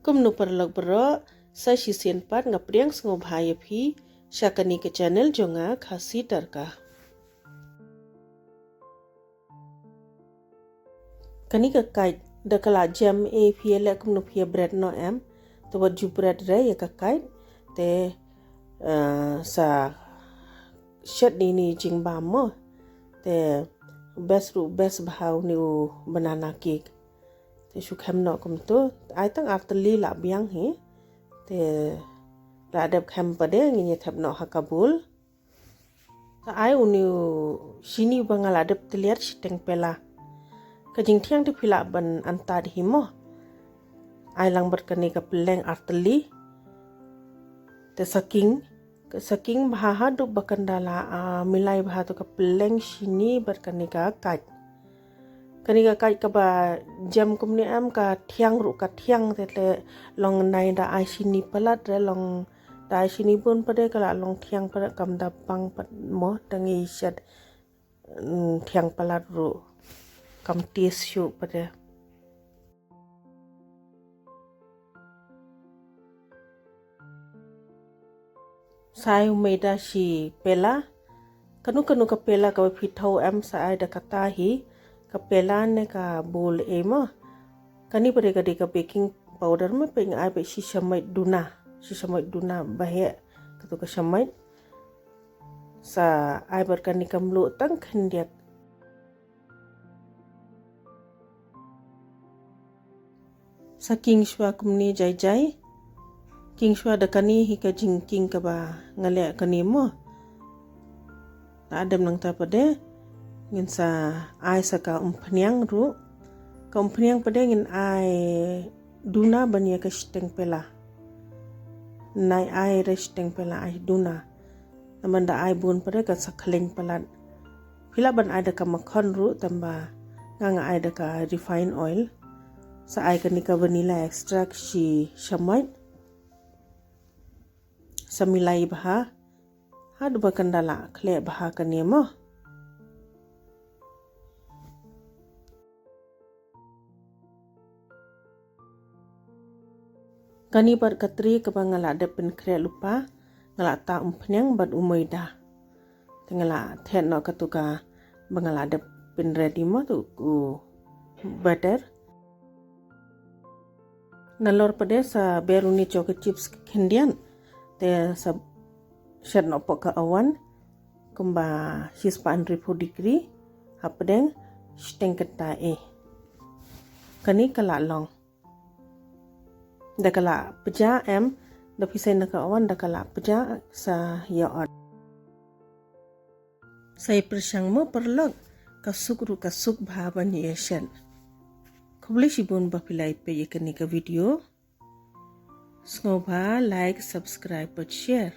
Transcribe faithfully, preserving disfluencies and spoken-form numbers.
Kumno paralok baroh, sa shisien pat nga pdiang sngewbha ïa phi sha kane ka channel jong nga, Khasi Tadka. Kane ka kait da ka la jem, eh, phi ïa leh kumno, phi ïa bret noh em? Te wat ju bret re ïa ka kait. Te, eh, sa shet ïa ine i jingbam mo. Te best ruh best bha une u banana cake. Te shu khem noh kumto. Ai tang ar tylli la biang hi. Te la dep khem pat de, ngin ïa thep noh ha ka bowl. Sa ai une u shini ba nga la dep tylliat shiteng pela. Ka jingthiang te phi lah ban antad hi mo. Ai lang bad kane ka pylleng ar tylli. Te sa king, sa king bha haduh ba kan da la, ah, milai bha to ka pylleng shini bad kane ka kait. Kane ka kait kaba jem kumne em, ka thiang ruh ka thiang, te te long nai da ai shini palat re, long da ai shini bun pat de ka la long thiang palat, kam da bang pat mo, tang i shet, mm, thiang palat ruh kam taste shuh pat de. Sa ai u maida shi pela. Kano kano ka pela kaba phi thaw em, sa ai da kata hi. Ka pela ne ka bowl, eh, mo. Kane pat de ka dei ka baking powder mo, peit nga ai beit shi shamait duna. Shi shamait duna ba heh kato ka shamait. Sa ai bad kane ka mluh tang khyndiat. Sa king shuwa kumne jai jai. King shuwa da kane hi ka jingking kaba nga leh kane mo. Te hadien nangta pat de ngin sa ai sa ka umphniang ruh. Ka umphniang pat de ngin ai duna ban ïa ka shiteng pela. Nai ai re shiteng pela, ai duna. Namar da ai bun pat de kan sa khleiñ palat. Phi lah ban ai da ka makhon ruh, tangba nga nga ai da ka refined oil. Sa ai kane ka vanilla extract shi shamait. Sa milai bha haduh ba kan da la khleh bha kane mo. Kane pat ka tray kaba nga la dep pynkhreh lypa, nga la tah umphniang bad u maida. Te nga la thied noh kato kaba nga la dep pynready mo, to u batter. Nalor pat de sa ber une choco chips khyndiat. Te sa shet noh hapoh ka oven kumba shispah hynriewphew degree hapdeng shiteng kynta eh. Kane ka la long. Da ka la pjah em, da phi seng na ka oven da ka la pjah, sa ïa ot. Sa ïa pyrshang mo paralok, ka suk ruh ka suk bha ban ïa shet. Khublei shibun ba phi la ïa peit ïa kane ka video. Sngewbha like, subscribe bad share.